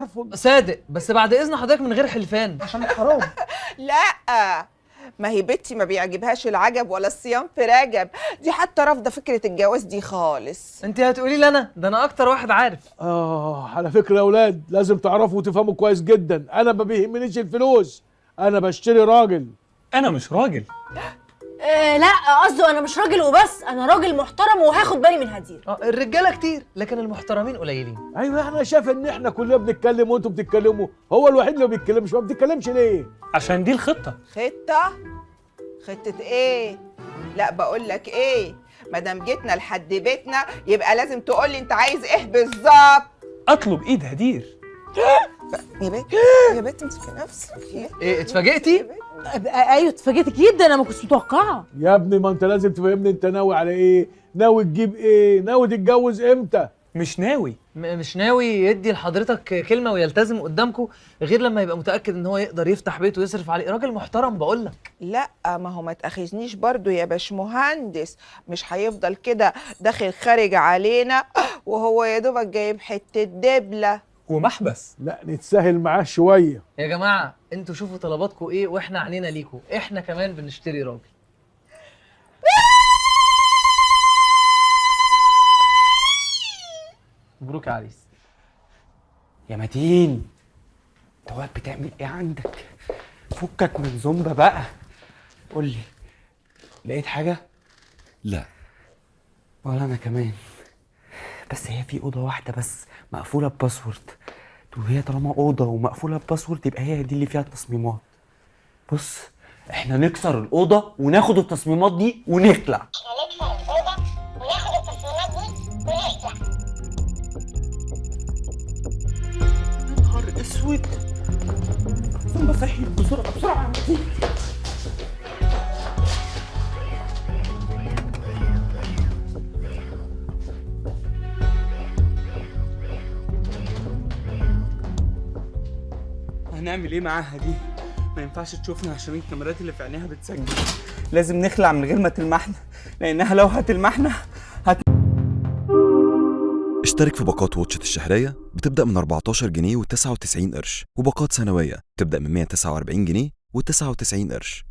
ارفض. صادق، بس بعد اذن حضرتك من غير حلفان عشان حرام. لا، ما هي بنتي ما بيعجبهاش العجب ولا الصيام في رجب، دي حتى رافضه فكرة الجواز دي خالص. انت هتقولي لي انا؟ ده انا اكتر واحد عارف. على فكرة يا اولاد لازم تعرفوا وتفهموا كويس جدا، انا ما بيهمنيش الفلوس، انا بشتري راجل. انا مش راجل. لا قصده انا مش راجل وبس، انا راجل محترم وهاخد بالي من هدير. الرجالة كتير لكن المحترمين قليلين. ايوه احنا شايف ان احنا كلنا بنتكلم وانتوا بتتكلموا، هو الوحيد اللي ما بيتكلمش. ما بتتكلمش ليه؟ عشان دي الخطة. خطه؟ خطه ايه؟ لا بقول لك ايه، ما دام جيتنا لحد بيتنا يبقى لازم تقول لي انت عايز ايه بالظبط. اطلب ايد هدير. يا بنت يا بنت امسكي نفسك. ايه اتفاجئتي؟ ايوه اتفاجئت جدا، انا ما كنتش متوقعه. يا ابني ما انت لازم تفهمني انت ناوي على ايه، ناوي تجيب ايه، ناوي تتجوز امتى؟ مش ناوي. مش ناوي يدي لحضرتك كلمة ويلتزم قدامكم غير لما يبقى متاكد ان هو يقدر يفتح بيت ويصرف عليه. راجل محترم بقول لك. لا ما هو ما تاخذنيش برضو يا باشمهندس، مش هيفضل كده داخل خارج علينا وهو يا دوبك جايب حتة دبله ومحبس. لا نتسهل معاه شوية. يا جماعة انتوا شوفوا طلباتكم ايه واحنا عنينا ليكم، احنا كمان بنشتري راجل. مبروك يا عريس. يا متين انت واقف بتعمل ايه عندك؟ فكك من زومبا بقى. قول لي لقيت حاجة؟ لا. ولا انا كمان، بس هي في اوضة واحدة بس مقفولة ب password، وهي طالما اوضة ومقفوله ب password يبقى هي دي اللي فيها التصميمات. بص احنا نكسر الاوضة وناخد التصميمات دي ونخلع. يا نهار اسود، زومبا صحي بسرعة بسرعة يا متين. هنعمل ايه معاها دي؟ ما ينفعش تشوفنا عشان الكاميرات اللي في عينيها بتسجل. لازم نخلع من غير ما تلمحنا، لانها لو هتلمحنا اشترك في باقات واتشت الشهرية بتبدأ من 14 جنيه و99 قرش، وباقات سنوية بتبدأ من 149 جنيه و99 قرش.